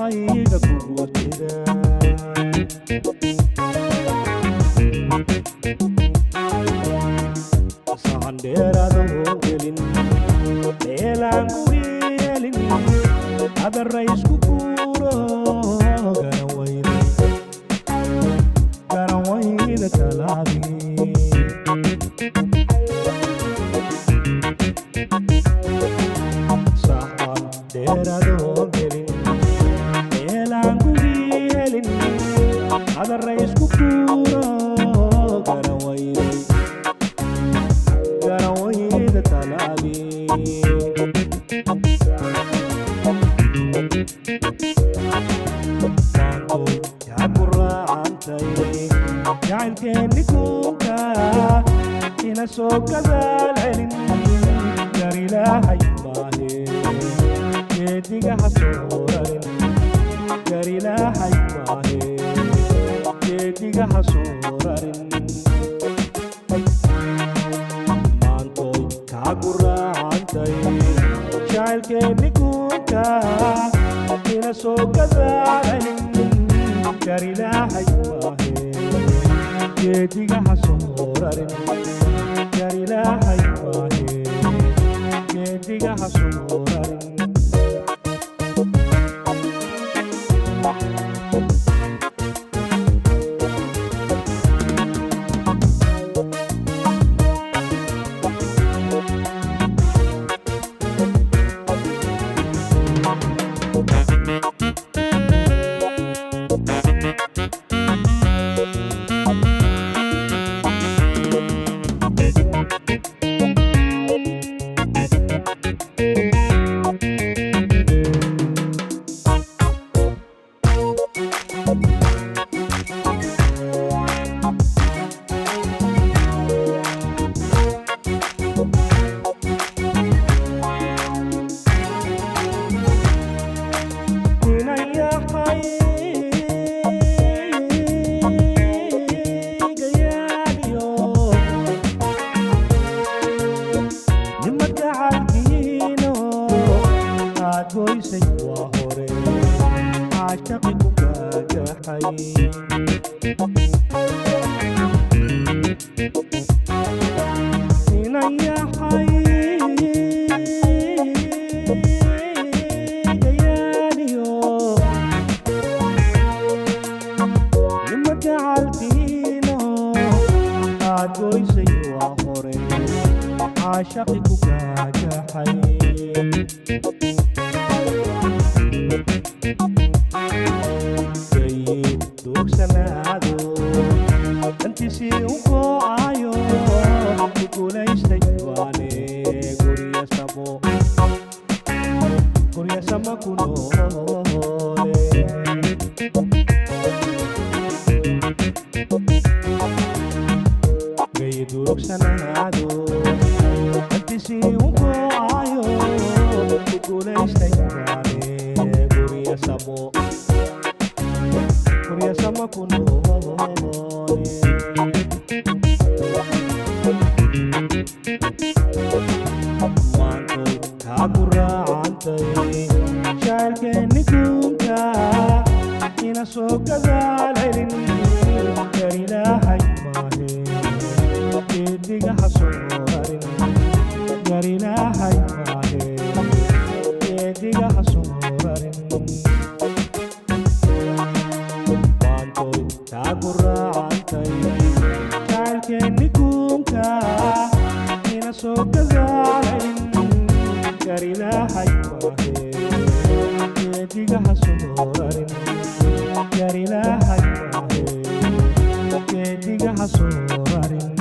Wadnahayga kugu jira. Sahan dheeraadoo gelin, meelaan guri helin, adarra isku guuro, garan wayda, garan wayda talaadii. Sahan dheeraadoo gelin, meelaan guri helin, adarra isku guuro, garan wayday, garan wayda talaadii. Maantoy yaa ku raacantay jacaylkeenni kunka ina soo gadaal celin, gar Ilaahay maahe, geediga ha soo rarin. Gar Ilaahay maahe, geediga ha soo rarin. Maantoy kaa ku raacantay jacaylkeenni kunka ina soo gadaal celin, gar Ilaahay maahe, geediga ha soo rarin. Gar Ilaahay maahe, geediga ha soo rarin. Inan yahay gayaaniyo nima gacalkiino aad goysay waa hore, caashaqi ku gaagaxay. Inan yahay gayaaniyo nima gacalkiino aad goysay waa hore, caashaqi ku gaagaxay. Gayi duugsanaado dantiisii u go'ayo, ku guulaystay waane gurya samo, gurya sama ku noole. Gayi duugsanaado dantiisii u go'ayo, ku guulaystay waane gurya samo, gurya sama ku noole. Maantoy kaa ku raacantay jacaylkeenni kunka ina soo gadaal celin, gar Ilaahay maahe, geediga ha soo rarin. Gar Ilaahay maahe, geediga ha soo rarin. Maantoy kaa ku raacantay jacaylkeenni kunka ina soo gadaal celin, gar Ilaahay maahe, geediga ha soo rarin. Gar Ilaahay maahe, geediga ha soo rarin.